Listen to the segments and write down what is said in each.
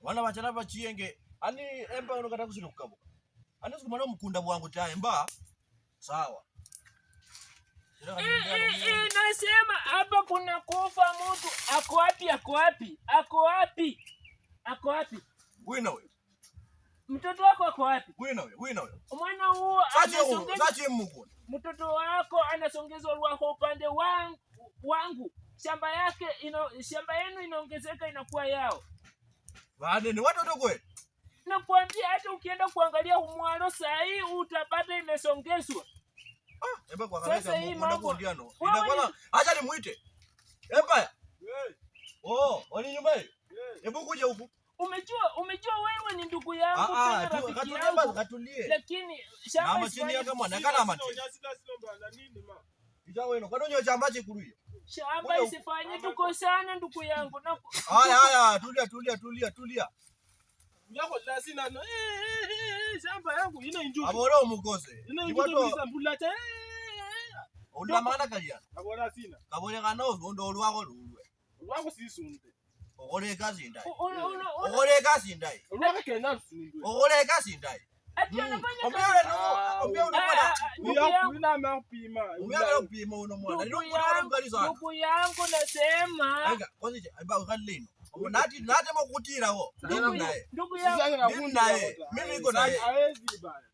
Wana bachana bachiyenge ani emba ono kata kusino kukabuka. Ani sikumana mukunda bwangu ta emba. Sawa. Nasema hapa kuna kufa mtu. Ako wapi? Ako wapi? Ako wapi? Ako wapi? Wina wewe. Mtoto wako ako wapi? Wina wewe, wina wewe. Mwana huo anasongeza. Sachi mukunda. Mtoto wako anasongezwa lwako upande wangu. Shamba yake shamba yenu inaongezeka inakuwa yao. Baada ni watoto kweli. Nakwambia hata ukienda kuangalia umwalo saa hii utapata imesongezwa. Ah, eba kwa kanisa mambo ndiano. Inakuwa acha nimuite. Empire. Oh, wani nyumba hii? Hebu kuja huku. Umejua wewe ni ndugu yangu tena rafiki yangu. Katulie. Lakini shamba chini yake mwana kana mati. Shamba isifanye tukosane ndugu yangu. Haya haya, tulia tulia tulia tulia. Yako lasina no. Shamba yangu ina injuki. Abora omukose. Ina injuki mbula cha. Ula maana kalya. Abora sina. Kabole kana ondo olwako lulwe. Olwako sisunde. Okole ekazi ndayi. Okole ekazi ndayi. Olwako kena sundwe. Okole ekazi ndayi. Ati anafanya kazi. Ndugu yangu nasema. Nati nati mokutirawo. Ndugu yangu naye. Mimi niko naye.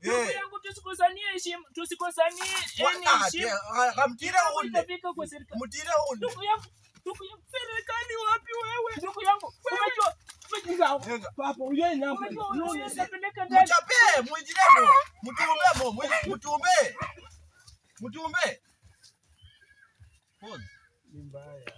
Ndugu yangu tusikosanie heshima, tusikosanie heshima. Kamtira unde. Mutira unde. Ndugu yangu, ndugu yangu serikali wapi wewe? Ndugu yangu, umejua Papa, uye nyambo. Muchape, muinjiremo. Mutumbe mo, mutumbe. Mutumbe. Pause. Ni mbaya.